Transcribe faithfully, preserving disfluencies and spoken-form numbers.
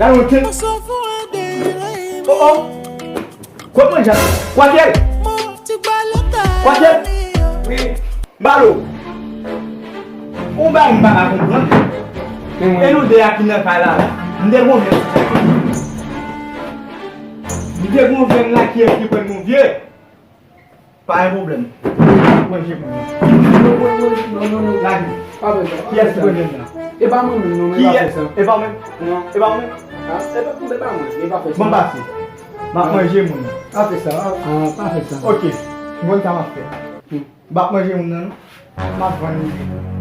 Gade yon tèt. Oh, oh. Kot manje a? Kwakyèl. Kwakyèl. Wi. Balo. Ou ba m pa ka konprann. E nou de a ki nan kay la la. M te gon vyen. M te gon vyen la ki ki pran yon vye. Pa gen pwoblèm. Manje pou mwen. Non, non, non, non. Lage. Pa fè sa. Kiyès ki pran vyen nan? E pa mwen menm, non, men pa fè sa. E pa mwen? Non. E pa mwen? Ah, e pa, e pa mwen, e pa fè sa. Bon, pase. M ap manje moun nan. Pa fè sa, ah, ah, pa fè sa. Ok. M konn sa m ap fè. Hmm. M ap manje moun nan, non. M ap vann li.